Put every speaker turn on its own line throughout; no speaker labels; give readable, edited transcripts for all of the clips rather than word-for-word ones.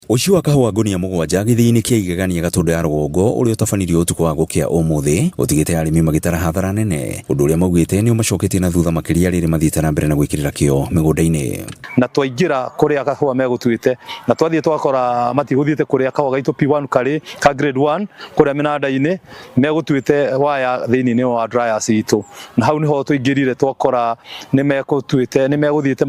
Ũici wa kahũa ngũnia 7 gĩthĩi-inĩ kĩa Igegania Gatũndũ ya rũgongo ũrĩa ũtabanirio ũtukũ wa gũkĩa ũmũthĩ ũtigĩte arĩmi magĩtara hathara nene, ũndũ ũrĩa maugĩte nĩ ũmacoketie na thutha makĩria rĩrĩ mathiĩte na mbere na gwĩkĩrĩra kĩo mĩgũnda-inĩ.
Na twaingĩra kũrĩa kahũa megũtuĩte, na twathiĩ twakora matigũthiĩte kũrĩa kahũa gaitũ P1 karĩ ka grade 1 kũrĩa mĩnanda-inĩ, megũtuĩte waya thĩinĩ wa dryers itũ, na hau niho tũingĩrire twakora nĩ megũtuĩte, nĩ megũthiĩte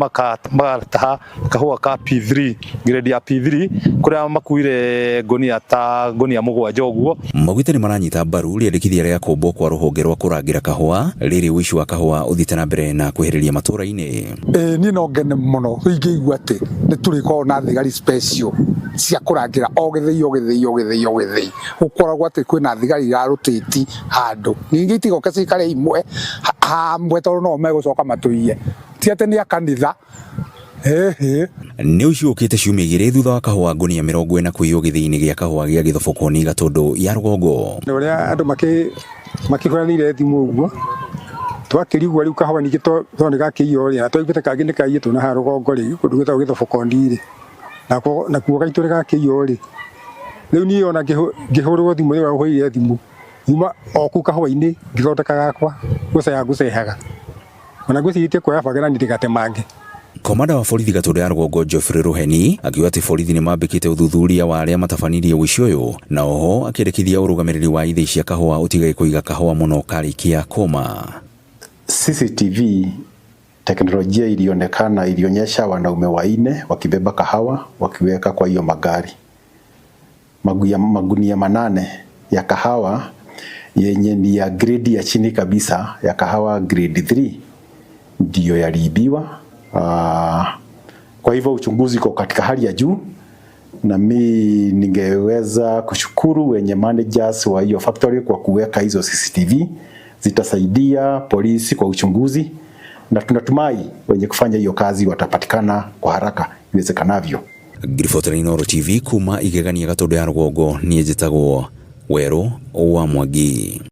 magataha kahũa ka P3, grade ya P3, kũrĩa makuire ngũnia ta ngũnia 7 ũguo.
Maugĩte nĩ maranyita mbaru rĩendekithia rĩa kũmbwo kwa rũhonge rwa kũrangĩra kahũa rĩrĩ ũici wa kahũa ũthiĩte na mbere na kwĩhĩrĩria matũra-inĩ.
Ĩĩ niĩ no ngene mũno ingĩigua atĩ nĩ tũrĩkoragwo na thigari special cia kũrangĩra o gĩthĩi o gĩthĩi o gĩthĩi o gĩthĩi, gũkoragwo atĩ kwĩna thigari irarũtĩti handũ, ningĩ itigoke cikare imwe hamwe tondũ no megũcoka matũiye, ti atĩ nĩ a kanitha.
Nĩ ũici ũkĩte ciumia 2 thutha wa kahũa ngũnia 40 kũiywo gĩthĩi-inĩ gĩa kahũa gĩa Gĩthobokoni Gatũndũ ya rũgongo.
Ũrĩa andũ makĩhũranĩire thimũ ũguo twakĩrigwo rĩu kahũa ningĩ tondũ nĩ gakĩiywo rĩ, na twaiguĩte kangĩ nĩ kaiyĩtwo na haha rũgongo rĩ, kũndũ gwĩtagwo Gĩthobokoni rĩ, nakuo gaitũ nĩ gakĩiywo rĩ, rĩu niĩ ona ngĩhũrĩrwo thimũ rĩu ahũrĩire thimũ nyuma o kũu kahũa-inĩ ngĩthondeka gakwa gũceha ngũcehaga, ona ngwĩcirĩtie kuoya banga na niĩ ndĩgatemange.
Komanda wa borithi Gatũndũ ya rũgongo Geoffrey Ruheni akiuga atĩ borithi nĩ mambĩkĩte ũthuthuria wa arĩa matabanirie ũici ũyũ, na oho akĩendekithia ũrũgamĩrĩri wa ithĩi cia kahũa ũtige kũiga kahũa mũno karĩkia kũma.
CCTV teknolojia ilionekana ilionyesha wanaume 4 wakibeba kahawa wakiweka kwa hiyo magari. Magunia 8 ya kahawa yenye ni ya grade ya chini kabisa ya kahawa grade 3 ndiyo yaliibiwa. Kwa hivyo uchunguzi uko katika hali ya juu, na mi ningeweza kushukuru wenye managers wa hiyo factory kwa kuweka hizo CCTV, zitasaidia polisi kwa uchunguzi, na tunatumai wenye kufanya hiyo kazi watapatikana kwa haraka iwezekanavyo.
Ngiribotera Inooro TV kuma Igegania Gatũndũ ya rũgongo, niĩ njĩtagwo Werũ wa Mwangi.